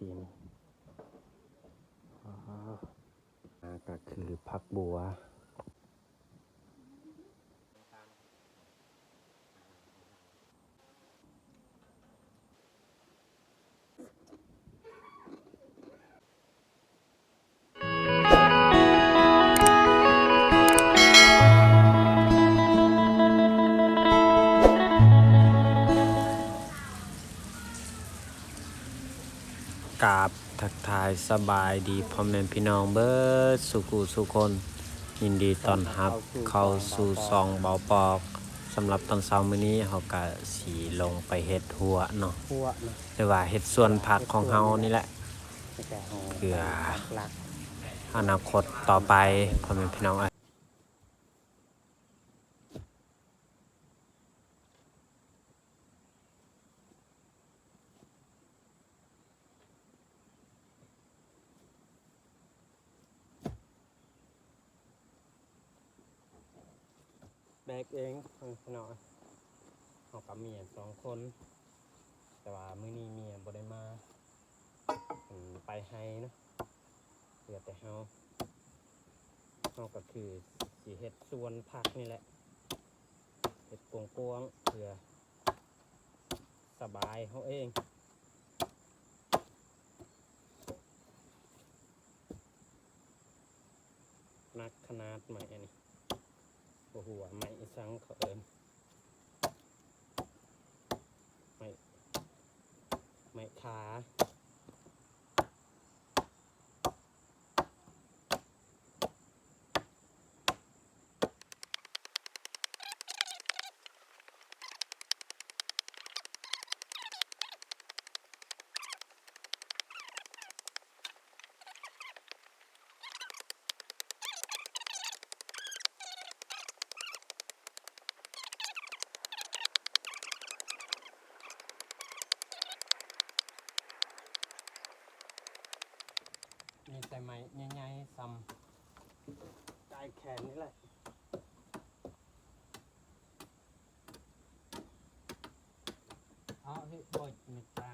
ອ່າ ກໍຄືຜັກບົວ. ກາບທັກທາຍສະບາຍດີພໍ່ແມ່ພີ່ນ້ອງເບິດສູ່ຜູ້ສູ່ຄົນ, ຍິນດີຕ້ອນຮັບເຂົ້າສູ່ຊ່ອງເບົາປອກ. ສຳລັບຕອນເຊົ້າມື້ນີ້ເຮົາກະຊິລົງໄປເຮັດຮົ້ວເນາະ, ຮົ້ວເນາະ ຫຼືວ່າເຮັດສວນຜັກຂອງເຮົານີ້ແຫຼະ ເພື່ອອະນາຄົດຕໍ່ໄປພໍ່ແມ່ພີ່ນ້ອງເອີຍ. ແບກເອງພີ່ນ້ອງ, ເຮົາກັບເມຍສອງຄົນ, ແຕ່ວ່າມື້ນີ້ເມຍບໍ່ໄດ້ມາ ເພິ່ນໄປໄຮ່ເນາະ, ເຫຼືອແຕ່ເຮົາ. ເຮົາກໍຄືຊິເຮັດສວນຜັກນີ້ແຫຼະ, ເຮັດກວ້າງໆ ເພື່ອສະບາຍເຮົາເອງ. ໜັກຂະໜາດໄມ້ອັນນີ້, ບໍ່ຮູ້ວ່າໄມ້ອີ່ສັງເຂົາເອີ້ນ, ໄມ້ ໄມ້ຂາ. ມີແຕ່ໄມ້ໃຫຍ່ໆ ສ່ຳປາຍແຂນນີ້ແຫຼະ. ເອົາເຮັດບໍ່ແມ່ນຈ້າ.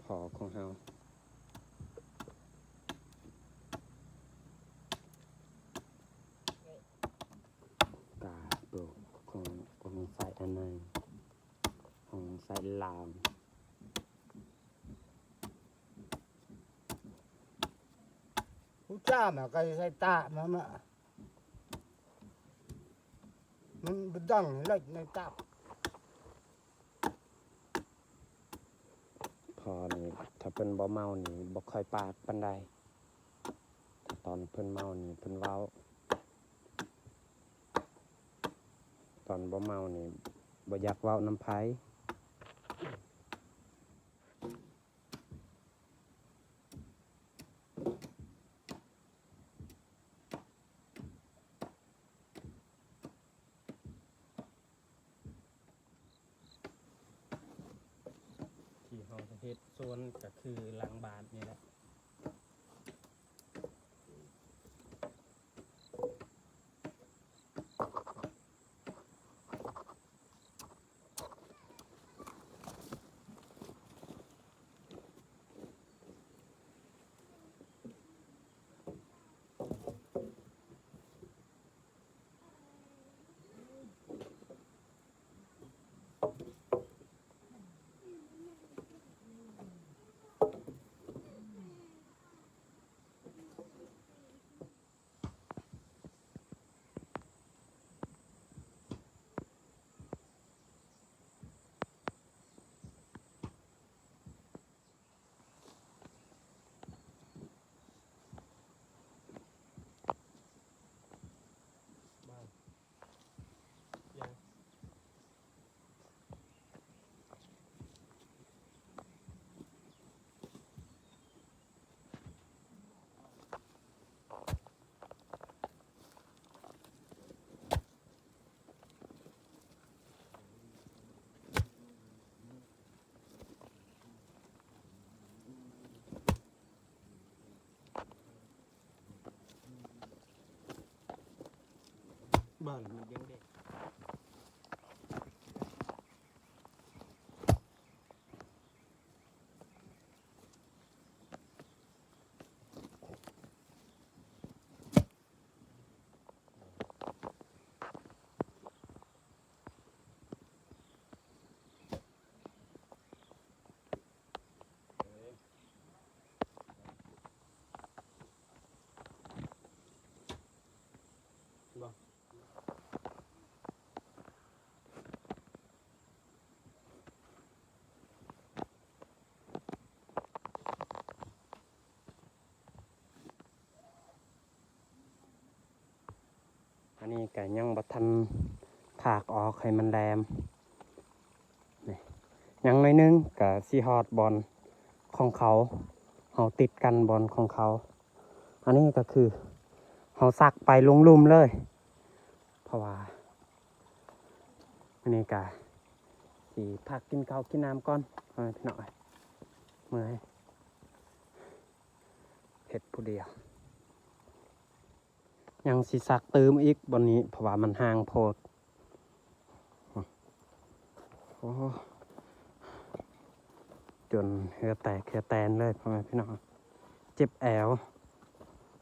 ພໍຂອງເຮົາ ກາໂຕຂອງ ຂອງໃສ່ອັນນັ້ນ ຂອງໃສ່ລາວ. ຜູ້ຈ້າມາກໍໃສ່ຕາມາມາ ມັນບໍ່ດັງເລີຍໃນຕາ. ພໍ່ນີ້ ຖ້າເພິ່ນບໍ່ເມົານີ້ ບໍ່ຄ່ອຍປາກປານໃດ, ຕອນເພິ່ນເມົານີ້ ເພິ່ນເວົ້າ. ອນບໍ່ເມົານີ້ບໍ່ຢາກເວົ້ານຳໃຜ. ທີ່ເຮົາເຮັດສວນກໍຄືຫຼັງບ້ານນີ້ແຫຼະ. ອັນນີ້ກໍຍັງບໍ່ທັນຖາກອອກໃຫ້ມັນແຫຼມ ນີ້ ຍັງໜ້ອຍໜຶ່ງກໍຊິຮອດບ່ອນຂອງເຂົາ ເຮົາຕິດກັນບ່ອນຂອງເຂົາ. ອັນນີ້ກໍຄືເຮົາສັກໄປລົງລຸ່ມເລີຍ ເພາະວ່າ ອັນນີ້ກະຊິພັກກິນເຂົ້າກິນນ້ຳກ່ອນ ພໍ່ແມ່ພີ່ນ້ອງເອີຍ ເມື່ອຍ ເຮັດຜູ້ດຽວ ຍັງຊິສັກຕື່ມອີກບ່ອນນີ້ ເພາະວ່າມັນຫ່າງໂພດ. ໂອ້ ຈົນເຫື່ອແຕກເຫື່ອແຕນເລີຍ ພໍ່ແມ່ພີ່ນ້ອງ ເຈັບແອວ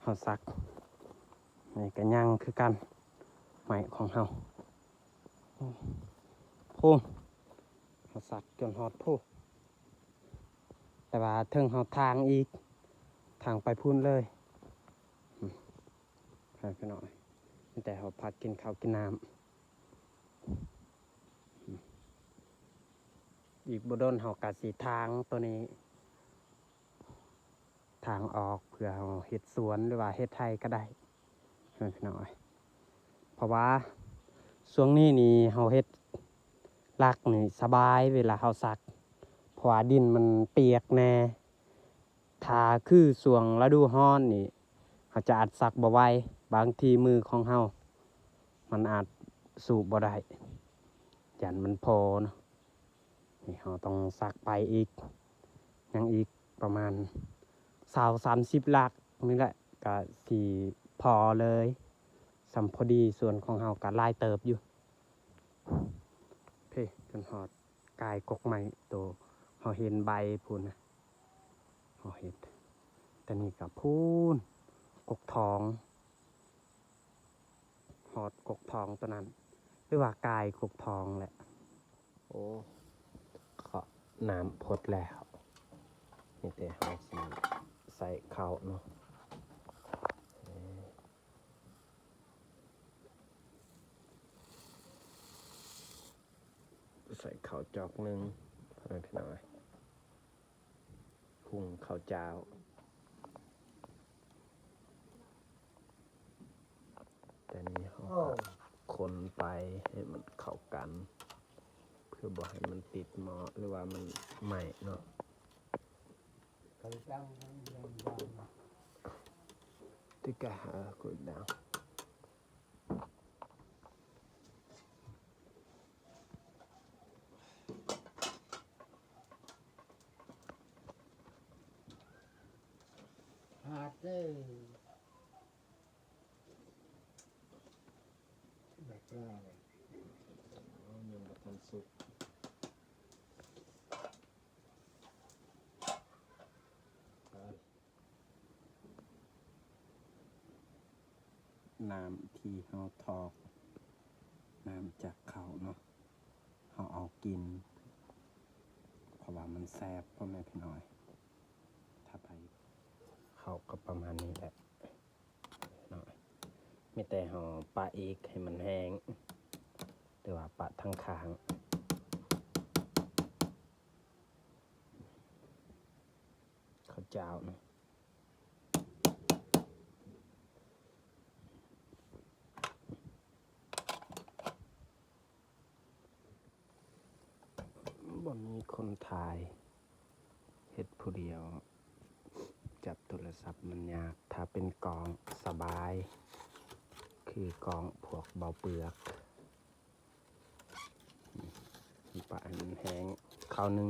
ເຮົາສັກ ນີ້ກະຍັງຄືກັນ ໄມ້ຂອງເຮົາ ໂອ້ ພຸ້ນ ເຮົາສັກຈົນຮອດພຸ້ນ ແຕ່ວ່າເທິງເຮົາຖາງອີກ ຖາງໄປພຸ້ນເລີຍ ອືມ ໃຫ້ພີ່ນ້ອງ ມີແຕ່ເຮົາພັກກິນເຂົ້າກິນນ້ຳ ອືມ ອີກບໍ່ດົນເຮົາກະຊິຖາງໂຕນີ້ ທາງອອກ ເພື່ອເຮົາເຮັດສວນ ຫຼືວ່າເຮັດໄຮ່ກໍໄດ້ ພີ່ນ້ອງເອີຍ ເພາະວ່າຊ່ວງນີ້ນີ້ເຮົາເຮັດຫຼັກນີ້ສະບາຍເວລາເຮົາສັກ ເພາະວ່າດິນມັນປຽກແດ່. ຖ້າຄືຊ່ວງລະດູຮ້ອນນີ້ ເຮົາຈະອາດສັກບໍ່ໄຫວ ບາງທີມືຂອງເຮົາມັນອາດສູບບໍ່ໄດ້ ຢ້ານມັນພໍເນາະ. ນີ້ເຮົາຕ້ອງສັກໄປອີກ ຍັງອີກປະມານຊາວສາມສິບຫຼັກນີ້ແຫຼະ ກະຊິພໍເລີຍ ສ່ຳພໍດີ. ສວນຂອງເຮົາກະຫຼາຍເຕີບຢູ່ ເພ ຈົນຮອດກາຍກົກໄມ້ໂຕເຮົາເຫັນໃບພຸ້ນນະ ເຮົາເຫັນ ແຕ່ນີ້ກະພຸ້ນ ກົກທອງ ຮອດກົກທອງໂຕນັ້ນ ຫຼືວ່າກາຍກົກທອງແຫຼະ. ໂອ້ ເຄາະນ້ຳພົດແລ້ວ ມີແຕ່ເຮົາຊິໃສ່ເຂົ້າເນາະ ໃສ່ເຂົ້າຈອກໜຶ່ງ ພໍ່ແມ່ພີ່ນ້ອງເອີຍ. ຫຸງເຂົ້າຈ້າວ ແຕ່ນີ້ເຮົາກໍ ຄົນໄປໃຫ້ມັນເຂົ້າກັນ ເພື່ອບໍ່ໃຫ້ມັນຕິດໝໍ້ ຫຼືວ່າມັນໄໝ້ເນາະ. ຫາເດີ ແບບລາວ ອໍ ຍັງບໍ່ທັນສຸກ. ນ້ຳທີ່ເຮົາຖອກ ນ້ຳຈາກເຂົ້າເນາະ ເຮົາເອົາກິນ ເພາະວ່າມັນແຊບ ພໍ່ແມ່ພີ່ນ້ອງ. ຖ້າໃຜ ເຂົ້າກໍປະມານນີ້ແຫຼະເນາະ ມີແຕ່ເຮົາປະອີກໃຫ້ມັນແຫ້ງ ຫຼືວ່າປະທັງຂ້າງ ເຂົ້າຈ້າວເນາະ. ບໍ່ມີຄົນຖ່າຍ ເຮັດຜູ້ດຽວ ຈັບໂທລະສັບມັນຍາກ. ຖ້າເປັນກ້ອງສະບາຍ ຄືກ້ອງພວກເບົາເປືອກ. ປະໃຫ້ມັນແຫ້ງຄາວໜຶ່ງ.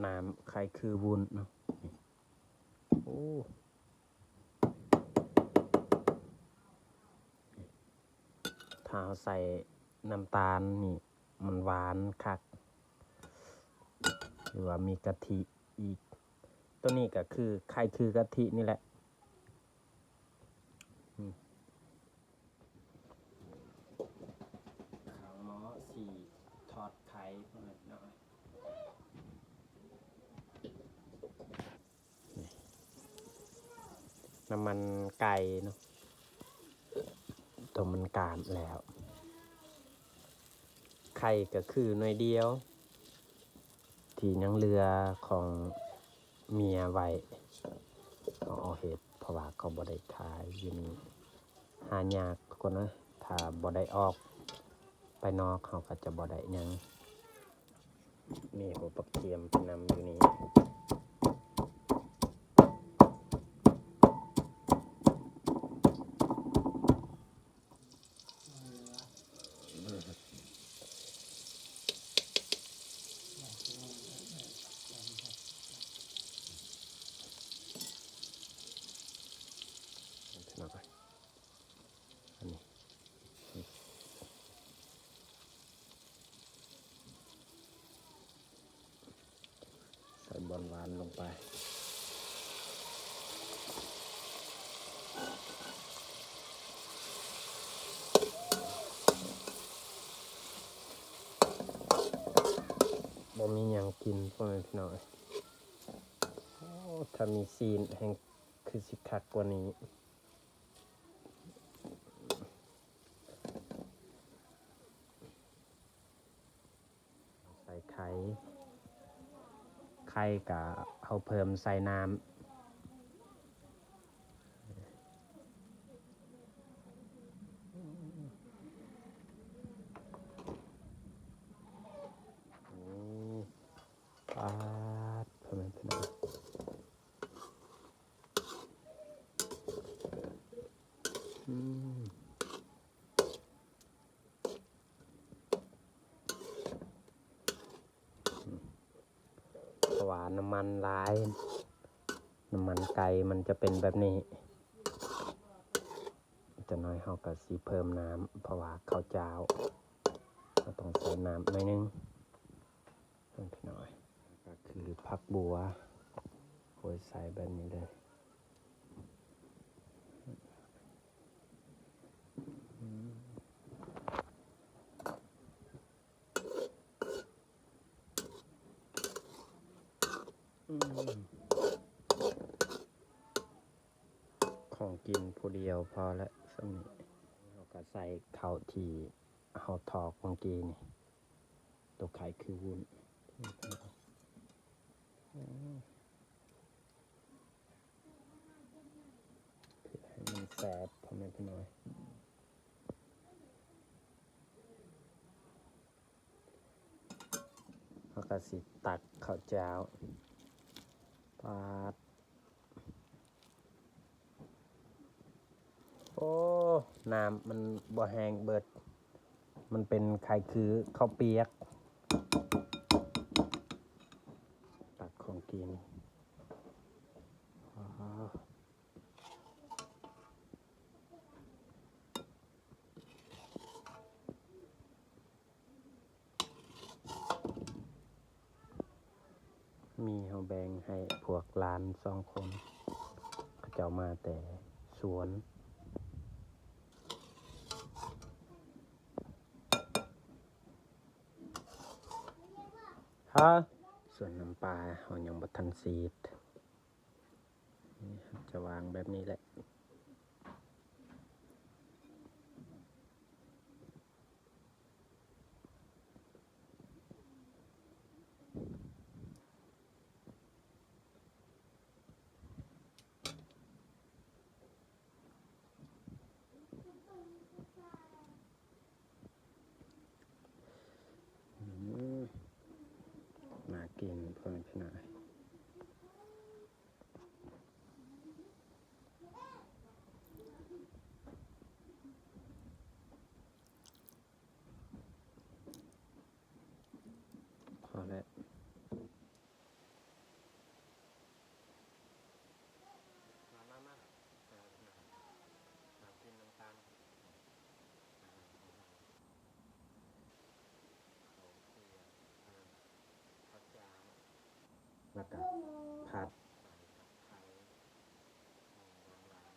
ນ້ຳໄຄຄືວຸ້ນເນາະ. ໂອ້ ຖ້າເຮົາໃສ່ນ້ຳຕານນີ້ ມັນຫວານຄັກ ຫຼືວ່າມີກະທິອີກ. ໂຕນີ້ກໍຄືໄຄຄືກະທິນີ້ແຫຼະ. ອືມ ຂ້າງໝໍ້ຊິທອດໄຂ່ ພໍ່ແມ່ພີ່ນ້ອງ. ນີ້ ນ້ຳມັນໄກ່ເນາະ ໂຕມັນການແລ້ວ. ໄຂ່ກໍຄືໜ່ວຍດຽວ ທີ່ຍັງເຫຼືອຂອງເມຍໄວ້ ເຮົາເອົາເຮັດ ເພາະວ່າເຂົາບໍ່ໄດ້ຂາຍຢູ່ນີ້ ຫາຍາກກ່ອນນະ. ຖ້າບໍ່ໄດ້ອອກໄປນອກ ເຮົາກໍຈະບໍ່ໄດ້ຫຍັງ. ມີຫົວບັກທຽມໄປນຳຢູ່ນີ້. ອັນນີ້ ໃສ່ບ່ອນຫວານລົງໄປ. ບໍ່ມີຫຍັງກິນ ພໍ່ແມ່ພີ່ນ້ອງເອີຍ. ໂອ້ ຖ້າມີຊີ້ນແຮ່ງຄືຊິຄັກກວ່ານີ້. ໃສ່ໄຂ່ ໄຂ່ກະເຮົາເພີ່ມໃສ່ນ້ຳ. ອືມ ປາດ ພໍ່ແມ່ພີ່ນ້ອງ ອືມ. ເພາະວ່ານ້ຳມັນຫຼາຍ ນ້ຳມັນໄກ່ມັນຈະເປັນແບບນີ້. ຈັກໜ້ອຍເຮົາກໍຊິເພີ່ມນ້ຳ ເພາະວ່າເຂົ້າຈ້າວເຮົາຕ້ອງໃສ່ນ້ຳໜ້ອຍໜຶ່ງ. ພີ່ນ້ອງເອີຍ ກໍຄືຜັກບົວ ໂຮຍໃສ່ແບບນີ້ເລີຍ. ອືມ ອືມ ຂອງກິນຜູ້ດຽວພໍແລ້ວສ່ຳນີ້. ເຮົາກໍໃສ່ເຂົ້າທີ່ເຮົາຖອກເມື່ອກີ້ນີ້ ໂຕໄຂ່ຄືວຸ້ນ. ອືມ ພີ່ ແຊບໆ ພໍ່ແມ່ພີ່ນ້ອງ. ເຮົາກໍຊິຕັກເຂົ້າເຈົ້າ ປາດ ໂອ້ ນ້ຳມັນບໍ່ແຫ້ງເບີດ ມັນເປັນຄ້າຍຄືເຂົ້າປຽກ. ຕັກຂອງກິນ ອ້າວ. ມີເຮົາແບ່ງໃຫ້ພວກຫຼານສອງຄົນ ເຂົາເຈົ້າມາແຕ່ສວນ ຮະ ສວນນ້ຳປາເຮົາຍັງບໍ່ທັນສີດ. ນີ້ ຈະວາງແບບນີ້ແຫຼະ. ອືມ ໜ້າກິນ ພໍ່ແມ່ພີ່ນ້ອງ. ພໍແລ້ວ. ມາ ມາ ມາ ເອີ ມາກິນນຳກັນ. ເຂົ້າເປືອກ ເອີ ເຂົ້າຈ້າວ ແລ້ວກະຜັດ ໃສ່ກັບໄຂ່ ເອີ ບາງ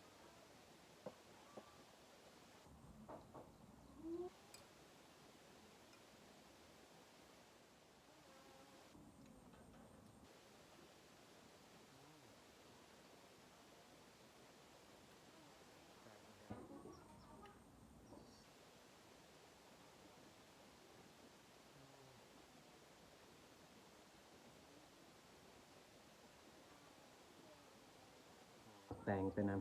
ໆ. ແຕງໄປນຳ.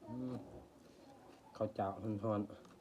ອືມ ເຂົ້າຈ້າວຮ້ອນໆ.